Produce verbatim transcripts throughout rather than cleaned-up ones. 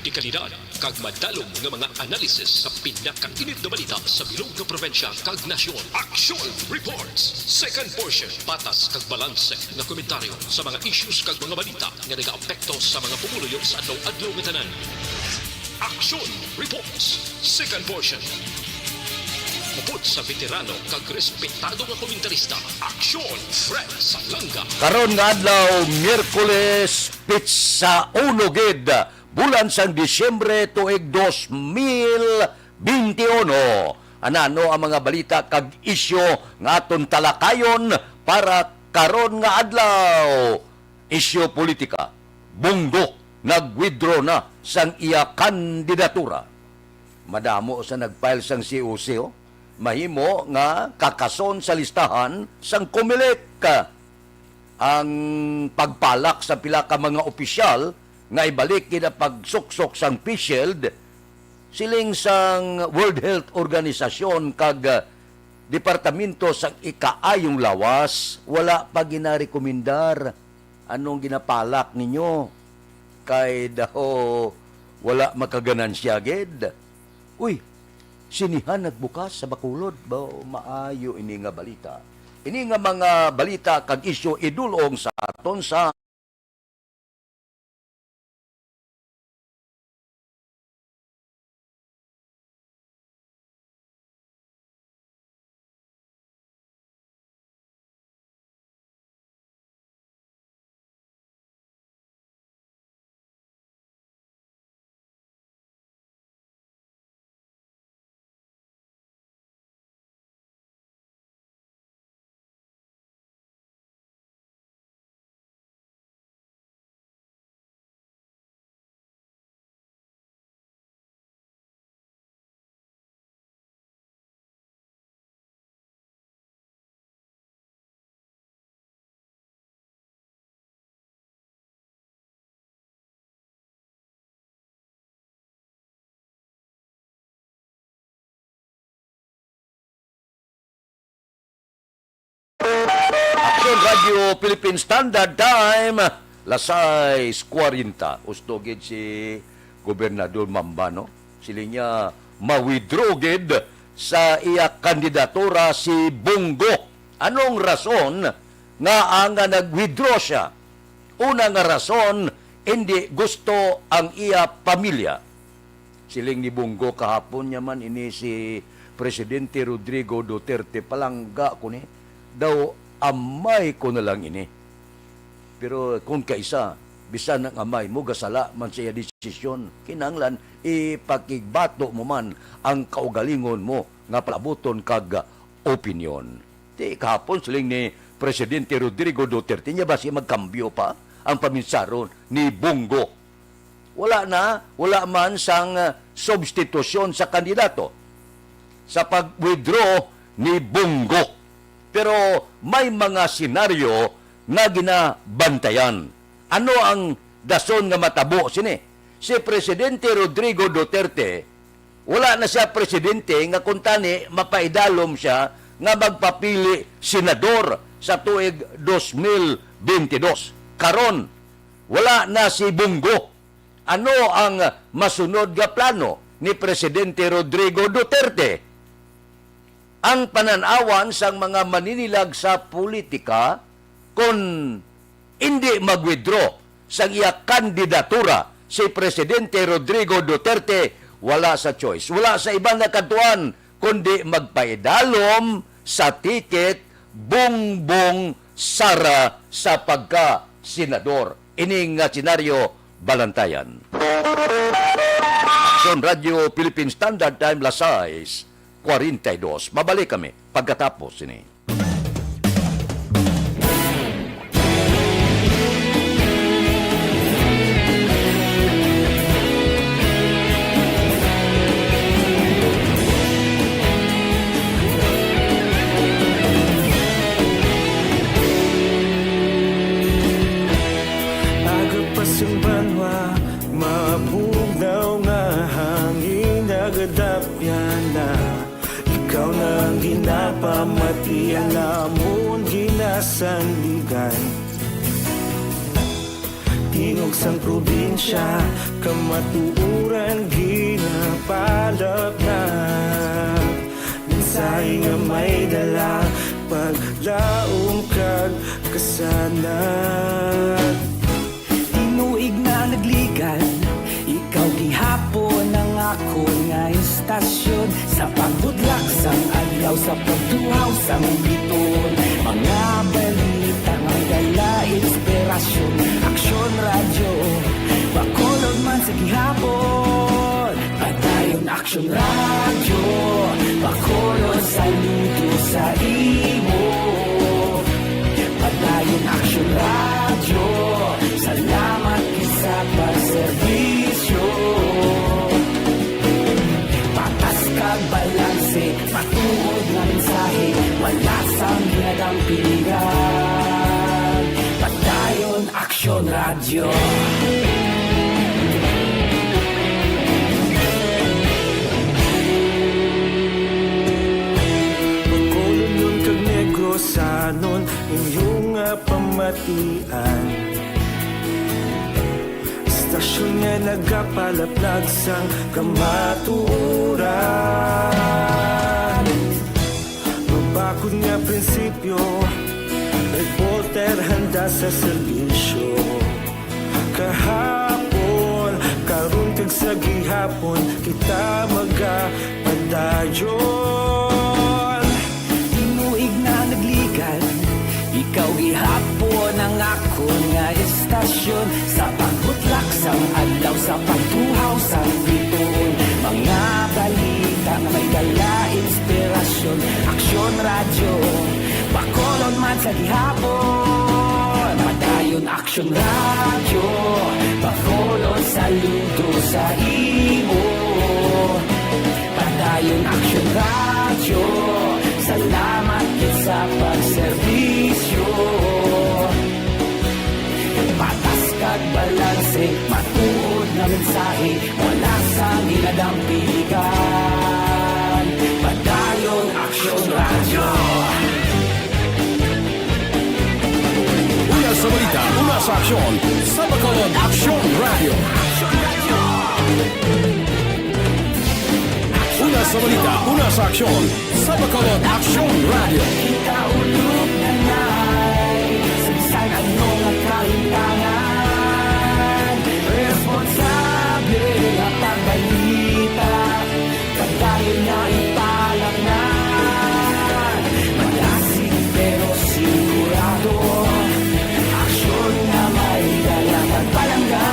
Dekalidad kag madalom nga mga analisis sa pinakainit nga balita sa bilog nga probinsya kag nasyon. Action Reports, second portion. Patas kag balanse nga komentaryo sa mga issues kag mga balita nga nagaapekto sa mga pumuluyo sa adlaw-adlaw nga tanan. Action Reports, second portion. Upod sa veterano kag respetado nga komentarista, Action Fred Salanga. Karon nga adlaw, Miyerkules, petsa uno gid, bulan sang Disyembre, tuig dos mil benti uno. Ano ang mga balita kag isyu nga aton talakayon para karon nga adlaw? Isyu politika, Bong Go nag-withdraw na sang iya kandidatura. Madamo sa nag-file sang C O C, oh. Mahimo nga kakason sa listahan sang Comelec ang pagpalak sa pila ka mga opisyal nga ibalik gid ang pagsuksok sang face shield. Siling sang World Health Organization kag, ah, Departamento sang Ikaayong Lawas, wala pa ginarekomendar. Anong ginapalak ninyo? Kay daw wala makaganansya gid. Uy, sinihan nagbukas sa Bacolod. Ba, maayo ini nga balita. Ini nga mga balita kag isyu idulong sa aton sa Action Radio Philippine Standard Time, las sais kwarenta. Husto gid si Gobernador Mamba, no? Siling niya, ma-withdraw gid sa iya kandidatura si Bong Go. Anong rason nga ang, nga nag-withdraw siya? Una nga rason, hindi gusto ang iya pamilya. Siling ni Bong Go kahapon niya man, ini si Presidente Rodrigo Duterte, palangga ko ni. Daw amay ko na lang ini. Pero kung kaisa, bisan ang amay mo gasala man sa iya desisyon, kinahanglan ipakigbato mo man ang kaugalingon mo nga palabuton kag opinyon. Ti kahapon, siling ni Presidente Rodrigo Duterte, niya ba siya magkambyo pa ang paminsaron ni Bong Go? Wala na, wala man sang, ah, substitusyon sa kandidato sa pag-withdraw ni Bong Go. Pero may mga senaryo nga ginabantayan. Ano ang dason nga matabo sini? Si Presidente Rodrigo Duterte, wala na siya presidente nga kuntani mapaidalom siya nga magpapili senador sa tuig dos mil benti dos. Karon, wala na si Bong Go. Ano ang masunod nga plano ni Presidente Rodrigo Duterte? Ang panan-awan sang mga maninilag sa politika, kon indi mag-withdraw sang iya kandidatura si Presidente Rodrigo Duterte, wala sa choice, wala sa iban nga kadtuan, kundi magpaidalom sa ticket Bongbong Sara sa pagka-senador. Ini nga senaryo, balantayan. Aksyon Radyo Philippine Standard Time, las sais kwarenta y dos. Mabalik kami pagkatapos sini. Agapas ang banwa, mabugnaw nga hangin, nagadapyan na. Ikaw na ang ginapamati, ang amon ginasandigan. Tingog sang probinsya, kamatuoran ginapalapnag. Mensahe nga may dala, paglaom kag kasanag. Tinuig na nagligan, ikaw gihapon ang akon nga istasyon. Sa pagbudlak sang adlaw, sa pagtuhaw sang bituon, mga balita may dala inspirasyon. Aksyon Radyo, Bacolod man sa gihapon. Padayon Aksyon Radyo, Bacolod, saludo sa imo. Padayon Aksyon Radyo, salamat gid sa pagserbisyo. Patas kag balanse, matuod nga mensahe, wala sang ginadampigan. Padayon Aksyon Radyo. Bacolodnon kag Negrosanon, inyo nga pamatian. Istasyon nga nagapalaplag sang kamatuoran. Mabakod nga prinsipyo, reporter handa sa serbisyo. Kahapon, karon kag sa gihapon, kita magapadayon. Tinuig na nagligan, ikaw gihapon ang akon nga istasyon. Sa pagbutlak sang adlaw, sa pagtuhaw sang bituon, mga balita nga may dala inspirasyon. Aksyon Radyo, Bacolod man sa gihapon. Padayon Aksyon Radyo, Bacolod, saludo sa imo. Padayon Aksyon Radyo, salamat gid sa pagserbisyo. Patas kag balanse, matuod nga mensahe, wala sang ginadampigan. Padayon Aksyon Radyo. Una sa balita, una sa aksyon, sa Bacolod Aksyon Radyo. Una sa balita, una sa aksyon, sa Bacolod Aksyon Radyo. Kita ulog na nay, sa bisan ano nga kahimtangan, responsable nga pagbalita. Padayon nga ipalapngan, malasig pero sigurado. Aksyon nga may dala kag palangga.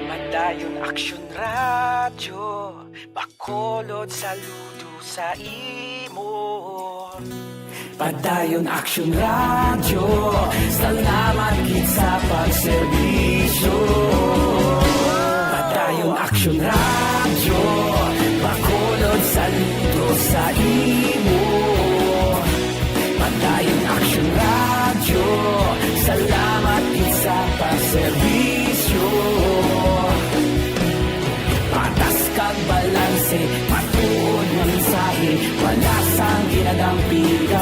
Padayon Aksyon Radyo, Bacolod, saludo sa imo. Padayon Aksyon Radyo, salamat gid sa pagserbisyo. Padayon Aksyon Radyo, Bacolod, saludo sa imo. Padayon Aksyon Radyo, salamat gid sa pagserbisyo. Patas kag balanse, matuod nga mensahe, wala sang ginadampigan.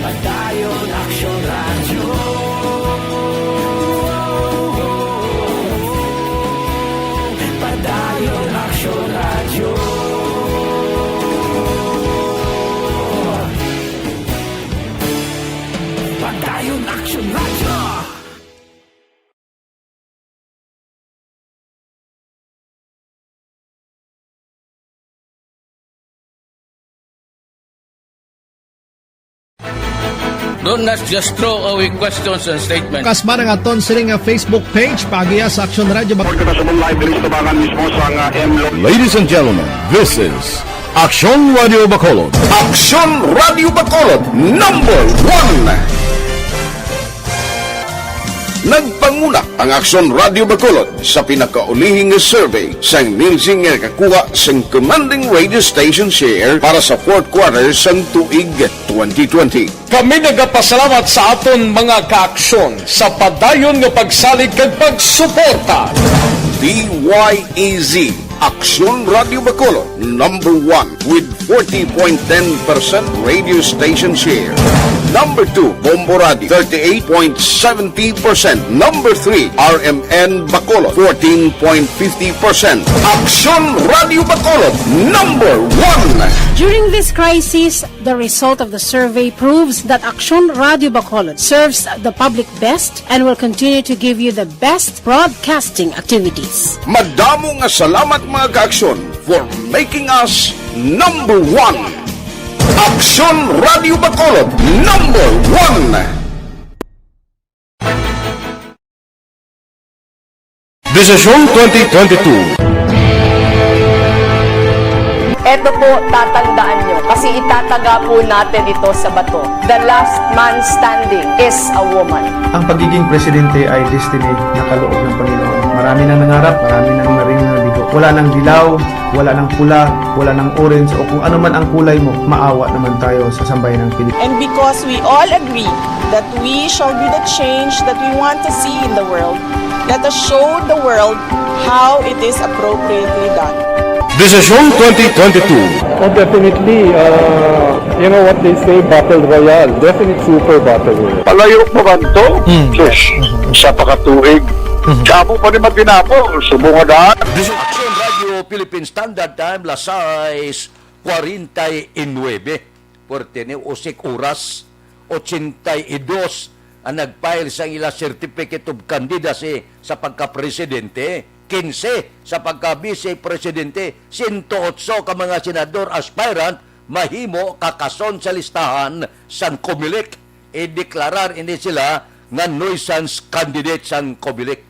Padayon Aksyon Radyo. Padayon Aksyon Radyo. Padayon Aksyon Radyo. Don't just throw away questions and statements. Kasmara nga aton sini nga Facebook page, paagiya sa Aksyon Radyo. Report kita sa live diri sa tubangan mismo sa nga M Lo- Ladies and gentlemen, this is Aksyon Radio Bacolod. Aksyon Radio Bacolod, number one. Nagpanguna ang Aksyon Radio Bacolod sa pinakaulihing nga survey sang Nielsen nga nakakuha sang commanding radio station share para sa fourth quarter sang tuig twenty twenty. Kami nagapasalamat sa aton mga kaaksyon sa padayon nga pagsalig kag pagsuporta. D Y E Z, Aksyon Radio Bacolod, number one with forty point ten percent radio station share. Number two, Bombo Radio, thirty-eight point seventy percent. Number three, R M N Bacolod, fourteen point fifty percent. Aksyon Radio Bacolod, number one. During this crisis, the result of the survey proves that Aksyon Radio Bacolod serves the public best and will continue to give you the best broadcasting activities. Madamo nga salamat, mga kaaksyon, for making us number one. Aksyon Radio Bacolod, number one. Desisyon twenty twenty-two. Eto po, tatandaan nyo, kasi itataga po natin ito sa bato. The last man standing is a woman. Ang pagiging presidente ay destiny na kaloob ng Panginoon. Marami nang nangarap, marami nang naring nabigo. Wala nang dilaw, wala nang pula, wala nang orange, o kung ano man ang kulay mo, maawa naman tayo sa sambayan ng Pilipinas. And because we all agree that we shall be the change that we want to see in the world, let us show the world how it is appropriately done. Desisyon twenty twenty-two. Oh, definitely. Uh, you know what they say, battle royale. Definite super battle royale. Palayo pa man to? Hmm. Sus, sa pakatuig. Hmm. Damo pa ni Matinabo, subong nga daan. Aksyon Radio Philippine Standard Time, las sais cuarenta y nueve. Puwerte ni, usik oras, ochenta y dos ang nag-file sang ila certificate of candidacy sa pagka-presidente, quince sa pagka-vice presidente, sento otso ka mga senador aspirant mahimo kakason sa listahan sang Comelec. Ideklarar ini sila nga nuisance candidate sang Comelec.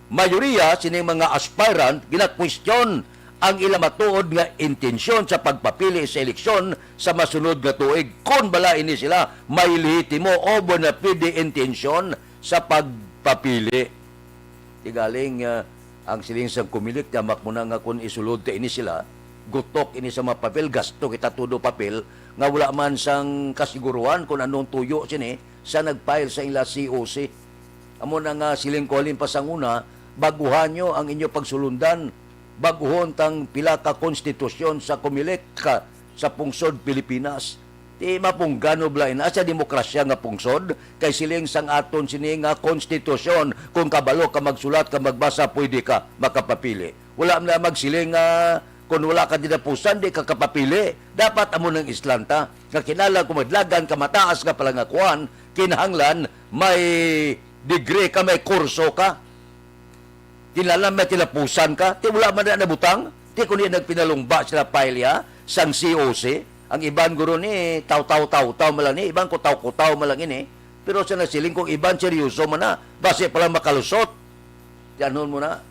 Mayoriya sining mga aspirant ginakwestiyon ang ila matuod nga intensyon sa pagpapili sa eleksyon sa masunod nga tuig, kon bala ini sila may lehitimo o bona fide intensyon sa pagpapili. Tigaling, ah, ang siling sang Comelec, yamak mo na nga kon isulod ta ini sila, gutok ini sa mga papel, gasto kita todo papel, nga wala man sang kasiguruhan kung anong tuyo sini sa nag-file sa ila C O C. Amo na nga siling ko halin pa sang una, baguhan nyo ang inyo pagsulundan, baguhon tang pila ka konstitusyon sa Comelec ka, sa pungsod Pilipinas. Ti mapunggano bala ina sa demokrasya nga pungsod, kay siling sang aton sini nga konstitusyon, kung kabalo ka magsulat ka magbasa, pwede ka makapapili. Wala man na magsiling nga kung wala ka dinapusan, di ka kapapili. Dapat amo nang islanta nga kinahanglan kung madlagan ka mataas nga palangakuan, kinahanglan may degree ka, may kurso ka. Kinahanglan may tinapusan ka. Ti wala man na nabutang. Ti kundi nagpinalumba sila, pailya sang C O C. Ang iban guro ni taw-taw-taw-taw man lang ni, iban kutaw-kutaw man lang ini. Pero sa nasiling kong iban, seryoso man na. Basi pala makalusot. Ti anhon mo na,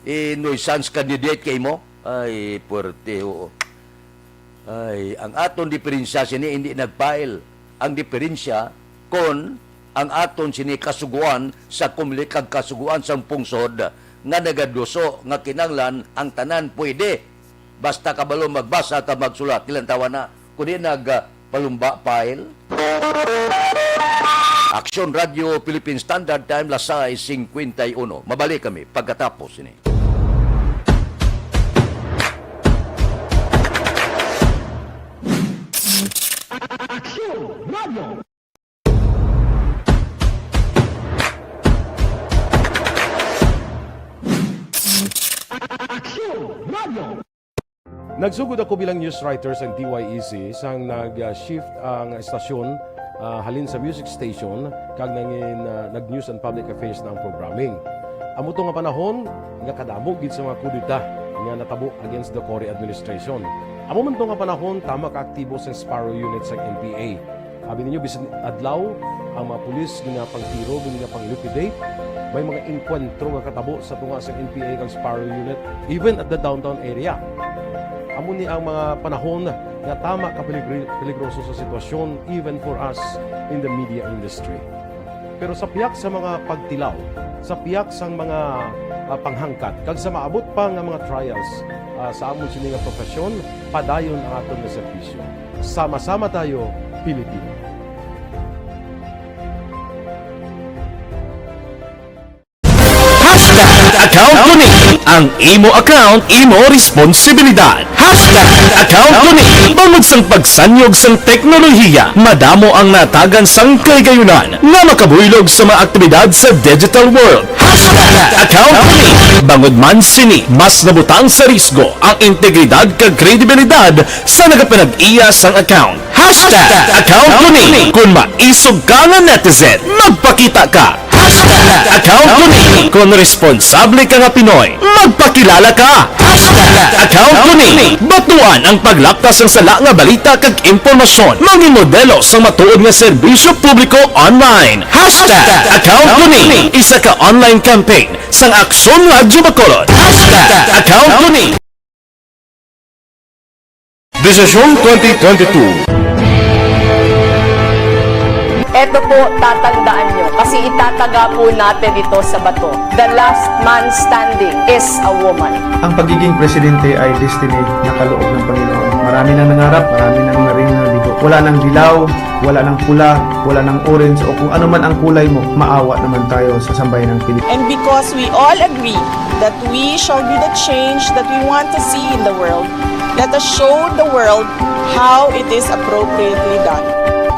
i-nuisance candidate kay mo? Ay, puwerte, oo. Ay, ang aton diferensya sini hindi nag-file. Ang diferensya kon ang aton sini kasugoan sa Comelec kag kasugoan sang pungsod nga nagaduso nga kinahanglan ang tanan pwede. Basta kabalo magbasa ka, magsulat, ilang tawa na. Kundi nag, ah, palumba file. Aksyon Radio Philippine Standard Time, las sais cincuenta y uno. Mabalik kami pagkatapos sini. Aksyon Radio. Aksyon Radio. Nagsugod ako bilang news writer sa D Y E Z sang nag-shift ang estasyon, ah, halin sa music station kag nangin, ah, nag-news and public affairs na ang programming. Amo to nga panahon nga kadamo gid sa mga kudeta nga natabo against the Cory administration. Amo man to nga panahon tama ka aktibo sang Sparrow Unit sang N P A. Abi ninyo, bisan adlaw, ang mga pulis ginapangtiro, ginapang-liquidate. May mga engkwentro nga katabo sa tunga sang N P A kag Sparrow Unit, even at the downtown area. Amo ni ang mga panahon nga tama ka peligri-, peligroso sa sitwasyon, even for us in the media industry. Pero sa pihak sa mga pagtilaw, sa pihak sang mga, ah, panghangkat, kag sa maabot pa nga mga trials, ah, sa amon sini nga profesyon, padayon ang aton nga serbisyo. Sama-sama tayo, Pilipino. Hashtag account ko ni. Ang imo account, imo responsibilidad. Hashtag account ko ni. Bangod sang pagsanyog sang teknolohiya, madamo ang natagan sang kahigayonan nga makabuylog sa mga aktibidad sa digital world. Hashtag account ko ni. Bangod man sini, mas nabutang sa risgo ang integridad kag kredibilidad sa nagapanag-iya sang account. Hashtag account ko ni. Kung maisog ka nga netizen, magpakita ka. Hashtag account ko ni. Kung responsable ka nga Pinoy, magpakilala ka. Hashtag account ko ni. Batuan ang paglaktas sang sala nga balita kag impormasyon. Mangin modelo sang matuod nga serbisyo publiko online. Hashtag account ko ni. Isa ka online campaign sang Aksyon Radyo Bacolod. Hashtag account ko ni. Desisyon twenty twenty-two. Eto po, tatandaan nyo, kasi itataga po natin ito sa bato. The last man standing is a woman. Ang pagiging presidente ay destiny na kaloob ng Panginoon. Marami nang nangarap, marami nang naring nabigo. Wala nang dilaw, wala nang pula, wala nang orange, o kung ano man ang kulay mo, maawa naman tayo sa sambayan ng Pilipinas. And because we all agree that we shall be the change that we want to see in the world, let us show the world how it is appropriately done.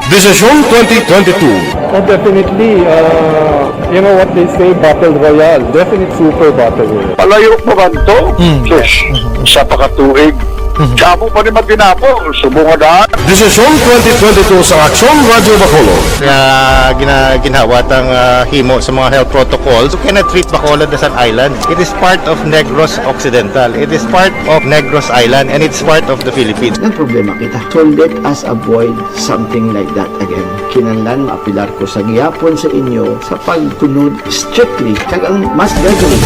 Desisyon twenty twenty-two. Oh, definitely, uh, you know what they say, battle royale. Definite super battle royale. Palayo pa man to? Mm. Sus, sa pakatuig. Mm. Damo pa ni maginapo, subong nga daan. Desisyon twenty twenty-two sa Aksyon Radyo Bacolod. Nga gina-, ginhawa tang, ah, himo sa mga health protocols. You cannot treat Bacolod as an island. It is part of Negros Occidental. It is part of Negros Island, and it's part of the Philippines. Nagproblema kita. So let us avoid something like that again. Kinahanglan maapilar ko sa gihapon sa inyo sa pagtunod strictly kag ang mas gradually.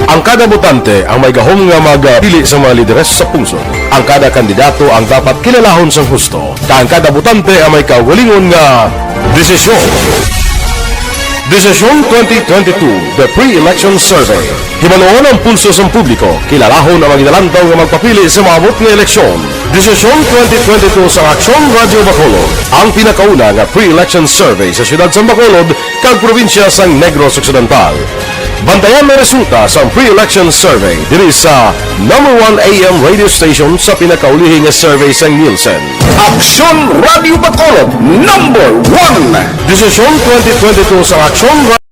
Ang kada botante ang may gahom nga magpili sa mga lideres sa pungsod. Ang kada kandidato ang dapat kilalahon sang husto, kag ang kada botante ang may kaugalingon nga desisyon. Desisyon twenty twenty-two, The Pre-Election Survey. Hibaluon ang pulso sang publiko, kilalahon ang mga ginalantaw nga magpapili sa maabot nga eleksyon. Desisyon twenty twenty-two sa Aksyon Radyo Bacolod, ang pinakauna nga pre-election survey sa siyudad sang Bacolod kag probinsya sang Negros Occidental. Bantayan ang resulta sang pre-election survey diri sa number one A M radio station sa pinakaulihi nga survey sang Nielsen. Aksyon Radyo Bacolod, number one. Desisyon twenty twenty-two sa Aksyon Ra-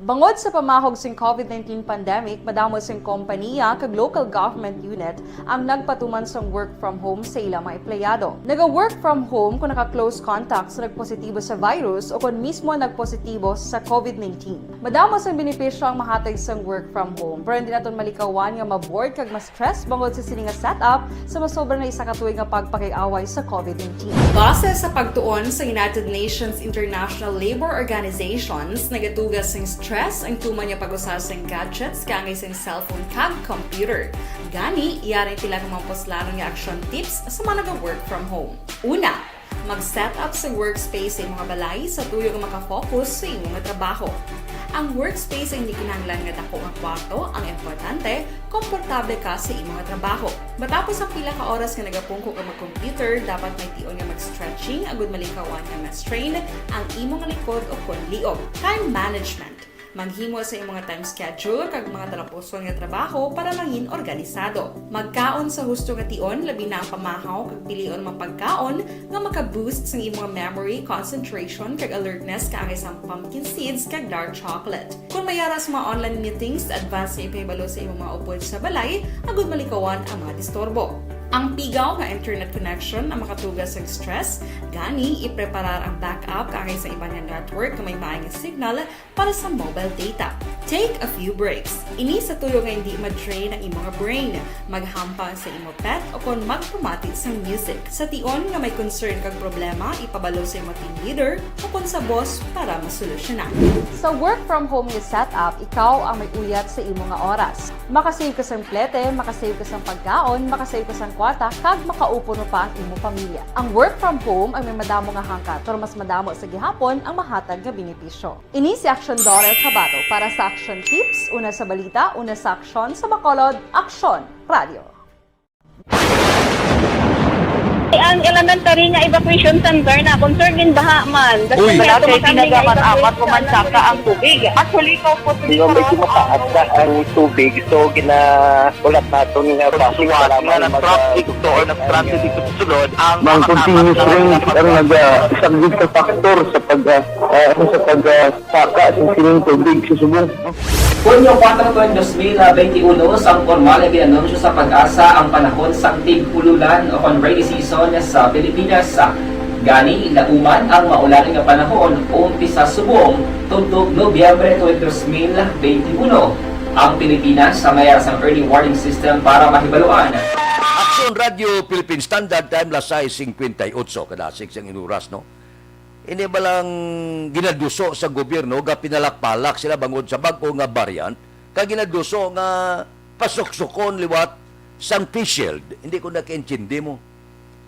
Bangod sa pamahog sing COVID nineteen pandemic, madamo sing kompaniya kag local government unit ang nagpatuman sang work from home sa ilang mga empleyado. Naga-work from home kung naka-close contact sa nagpositibo sa virus o kon mismo nagpositibo sa COVID nineteen. Madamo sang benepisyo ang mahatag sang work from home, pero hindi naton malikawan nga ma-bored kag ma-stress bangod sa sini nga setup sa masobra na isa ka tuig nga pagpakig-away sa COVID nineteen. Base sa pagtuon sa United Nations International Labor Organizations, nagatuga sing stress ang tuman nga pag-usa sing gadgets kaangay sing cellphone kag computer. Gani, yari pila ka mga puslanon nga action tips sa mga naga-work from home. Una, mag-set up sa workspace sa imong balay sa tuyo nga maka-focus sa imong trabaho. Ang workspace ay hindi kinahanglan nga dako nga kwarto, ang importante, komportable ka sa imong trabaho. Matapos ang pila ka oras nga nagapungko ka mag-computer, dapat may tion nga mag-stretching agud malikawan nga ma-strain ang imong likod o kon liog. Time management. Maghimo sa imong time schedule kag mga talapuson nga trabaho para mangin organisado. Magkaon sa husto nga tion, labi na ang pamahaw, kag pilion ang mga pagkaon nga maka-boost sang imong memory, concentration, kag alertness, kaangay sang pumpkin seeds kag dark chocolate. Kung may ara sa mga online meetings, advance nga ipahibalo sa imong mga upod sa balay agud malikawan ang mga disturbo. Ang pigaw nga internet connection ang makatuga sang stress, gani ipreparar ang backup kaangay sa iban nga network nga may maay nga signal para sa mobile data. Take a few breaks. Ini sa tuyo nga hindi ma-drain ang imong brain. Maghampang sa imo pet o kon magpamati sang music. Sa tion nga may concern kag problema, ipabalo sa imo team leader o kon sa boss para masolusyonan. Sa work from home nga setup, ikaw ang may uyat sa imo nga oras. Makasave ka sang plete, makasave ka sang pagkaon, makasave ka sang kwarta kag makaupo no pa ang imo pamilya. Ang work from home ang may madamo nga hangkat, pero mas madamo sa gihapon ang mahatag nga benepisyo. Ini si Action Daughter Tabato para sa Action Tips, una sa balita, una sa aksyon, sa Bacolod, Aksyon Radio. Ang elementary nga evacuation center na concern din baha man. Uy. Wala kay ginagaman amat ko man saka ang tubig. Actually, ko po. Medyo mataas na ang tubig, so gina-, ulat naton nga traffic, salamat nga mag-, traffic to or nag-traffic dito sa sulod ang Mang continuous rain ang naga-, isa gid ka factor sa pag, ah, ah, ano, sa pag, ah, saka sa sining tubig sa subong. Hunyo kuwatro, dos mil benti uno, sang pormal nga gin-anunsyo sa PAGASA ang panahon sang tig-ululan o kon rainy season sa Pilipinas. Gani, lauman ang maulan nga panahon umpisa subong tubtob Nobyembre tuig dos mil benti uno. Ang Pilipinas may ara sang early warning system para mahibaluan. Aksyon Radio Philippine Standard Time, las sais singkwenta y otso, kadasig sang inuras, no? Ini balang ginaduso sa gobyerno, gapinalak-palak sila bangod sa bag-o nga variant, kag ginaduso nga pasuksukon liwat sang face shield. Hindi ko nakaintindi mo.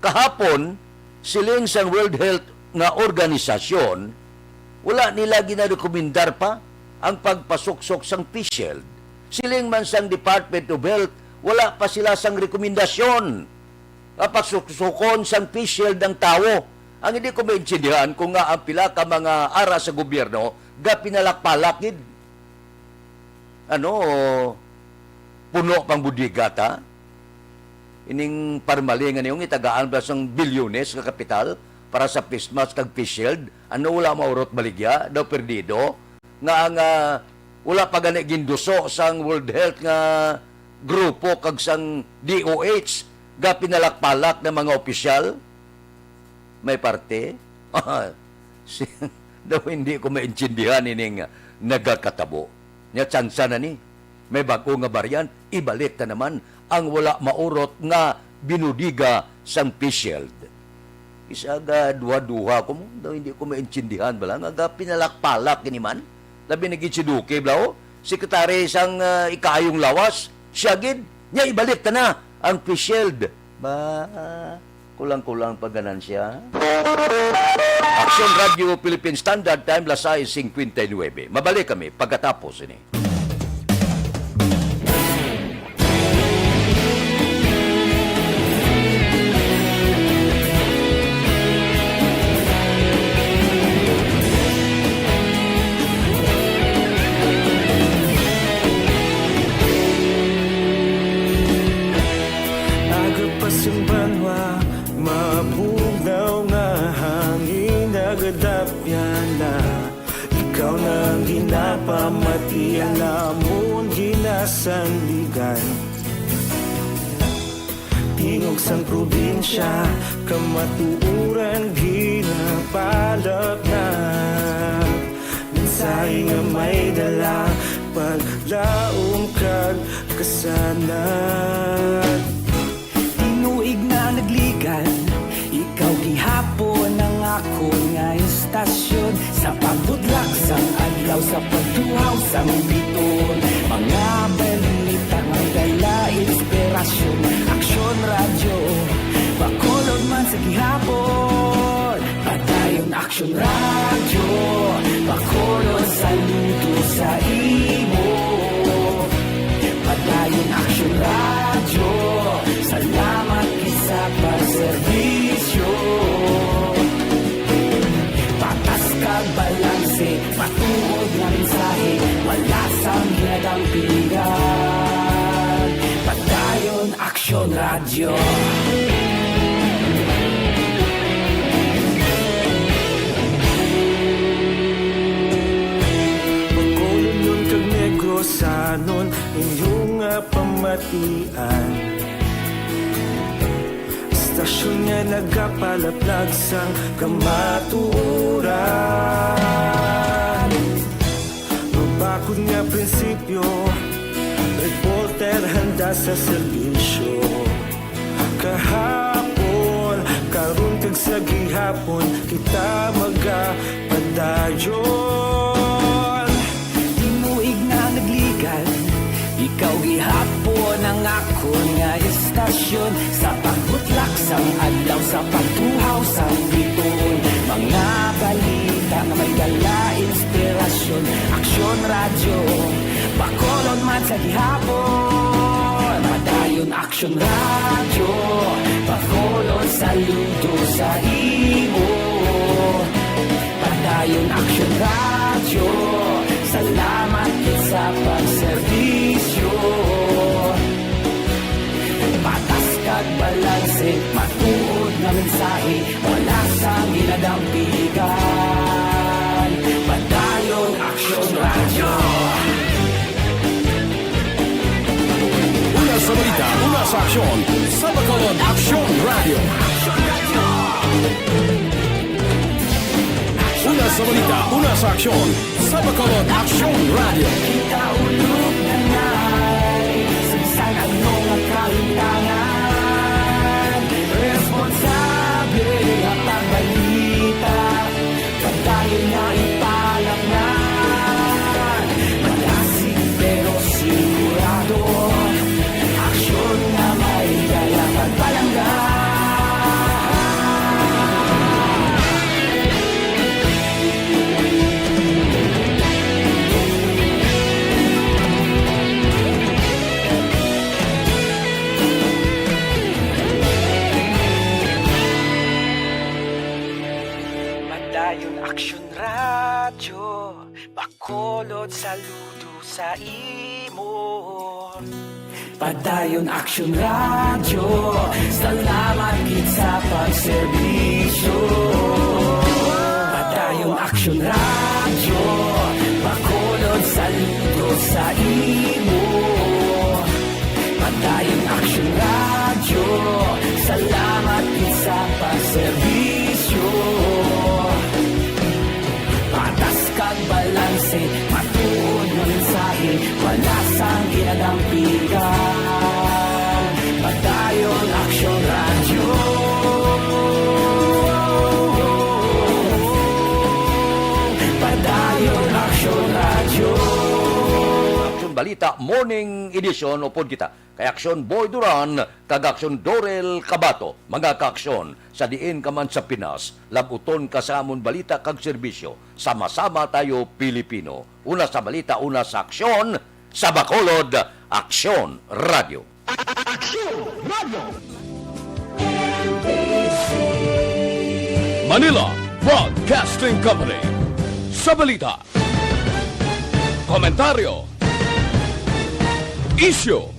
Kahapon, siling sang World Health nga organisasyon, wala nila ginarekomendar pa ang pagpasuksok sang face shield. Siling man sang Department of Health, wala pa sila sang rekomendasyon nga pasuksukon sang face shield ang tawo. Ang hindi ko maintindihan kung nga ang pila ka mga ara sa gobyerno gapinalak-palak gid. Ano, puno pang bodega ta? Ining parmali nga niyo, itagaan ba sang bilyones nga kapital para sa face mask kag face shield? Ano, wala maurot baligya? Daw perdido? Nga ang, ah, wala pa gani ginduso sang World Health nga grupo kag sang D O H, gapinalak-palak ng mga opisyal? May parte? Si-, daw hindi ko maintindihan ining nagakatabo. Nya, tsansa na ni. May bag-o nga variant, ibalik ta naman ang wala maurot nga binudiga sang face shield. Isa ka duha-duha ko mo, daw hindi ko maintindihan bala nga gapinalak-palak ini man. Labi na gid si Duque, bala, oh. Sekretary sang, ah, Ikaayong Lawas, siya gid, nya ibalik ta na ang face shield. Ba, kulang-kulang pa ganansya. Aksyon Radio Philippine Standard Time, las sais singkwenta y nuebe. Mabalik kami pagkatapos ini. Aga pa sing banwa, mabugnaw nga hangin, nagadapyan na. Ikaw na ang ginapamati, ang amon ginasandigan. Tingog sang probinsya, kamatuoran ginapalapnap. Mensahe nga may dala, paglaom kag kasanag. Tinuig na nagligan, ikaw gihapon ang akon nga istasyon. Sa pagbudlak sang adlaw, sa pagtuhaw sang biton, mga balita may dala inspirasyon. Aksyon Radyo, Bacolod man sa gihapon. Padayon Aksyon Radyo, Bacolod, saludo sa imo. Padayon Aksyon Radyo, salamat gid sa pagserbisyo. Patas kag balanse, matuod nga mensahe, wala sang ginadampingan. Padayon Aksyon Radyo. Bacolodnon kag Negrosanon, inyo nga pamatian. Istasyon nga nagapalaplag sang kamatuoran. Mabakod nga prinsipyo, reporter handa sa serbisyo. Kahapon, karon kag sa gihapon, kita magapadayon. Tinuig na nagligan, ikaw gihapon ang akon nga istasyon. Sa Sang adlaw sa pagtuhaw sang bituon, mga balita nga may dala inspirasyon. Aksyon Radyo, Bacolod man sa gihapon. Padayon Aksyon Radyo, Bacolod saludo sa imo. Padayon Aksyon Radyo, salamat gid sa pagserbisyo. Patas kag balanse, matuod nga mensahe, wala sang ginadampigan. Padayon Aksyon Radyo. Una sa balita, una sa aksyon, sa Bacolod Aksyon Radyo. Una sa balita, una sa aksyon, sa Bacolod Aksyon Radyo. Kita ulog na ngay, sa bisan ano nga kalintangan, responsable nga pagbalita, padayon nga ipalapnan. Malasig pero sigurado, aksyon nga may dala pagpalangga. Padayon Aksyon Radyo, Bacolod saludo sa imo. Padayon Aksyon Radyo, salamat gid sa pagserbisyo. Padayon Aksyon Radyo, Bacolod saludo sa imo. Padayon Aksyon Radyo, salamat gid sa pagserbisyo. Patas kag balanse, matuod nga mensahe, wala sang ginadampigan. Padayon Aksyon Radyo. Padayon Aksyon Radyo. Aksyon Balita Morning Edition, upod kita kay Aksyon Boy Duran kag Aksyon Dorel Cabato. Mga kaaksyon, sa diin ka man sa Pinas, labuton ka sa amon balita kag serbisyo. Sama-sama tayo, Pilipino. Una sa balita, una sa aksyon, sa Bacolod, Aksyon Radyo. Aksyon Radyo. Manila Broadcasting Company. Sa balita, komentaryo, isyu,